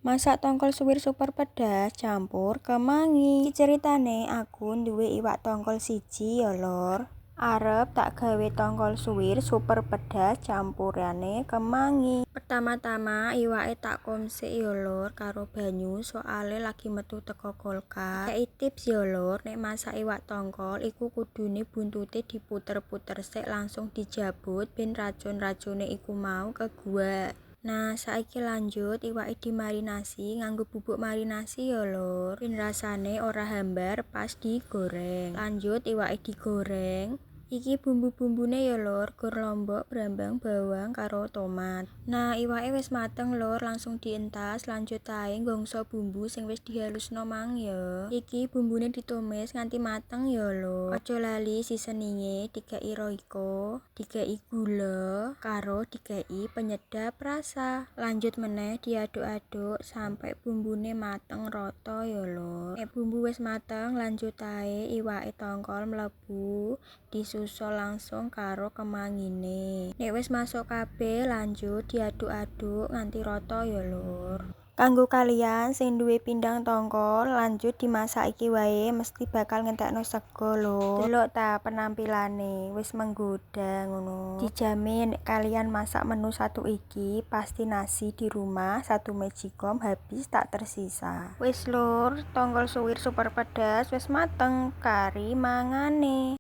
Masak tongkol suwir super pedas campur kemangi. Iki ceritane aku nduwe iwak tongkol siji ya, Lur. Arep tak gawe tongkol suwir super pedas campurane kemangi. Pertama-tama iwake tak kom sik ya, Lur, karo banyu, soale lagi metu teko kulkas. Kei tips ya, Lur, nek masak iwak tongkol iku kudune buntute diputer-puter sik, langsung dijabut ben racun-racune iku mau keguak. Nah, saiki lanjut iwake dimarinasi nganggo bubuk marinasi ya, Lur, ben rasane ora hambar pas digoreng. Lanjut iwake digoreng. Iki bumbu-bumbune ya, Lur, gor lombok, brambang, bawang, karo tomat. Nah, iwake wis mateng, Lur, langsung dientas. Lanjut ae nggongso bumbu sing wis dihalusno mang ya. Iki bumbune ditumis nganti mateng ya, Lur. Aja lali seasoninge, dikei Royco, dikei gula, karo dikei penyedap rasa. Lanjut meneh diaduk-aduk sampai bumbune mateng rata ya, Lur. Nek bumbu wis mateng, lanjut ae iwake tongkol mlebu, disusul langsung karo kemangine. Nek wis masuk kabeh, lanjut diaduk-aduk nganti rata ya, Lur. Kanggo kalian sing duwe pindang tongkol, lanjut dimasak iki wae, mesti bakal ngentekno sego, lho. Delok ta penampilane, wis menggoda ngono. Dijamin nek kalian masak menu satu iki, pasti nasi di rumah satu magicom habis tak tersisa. Wis, Lur, tongkol suwir super pedas wis mateng, kari mangane.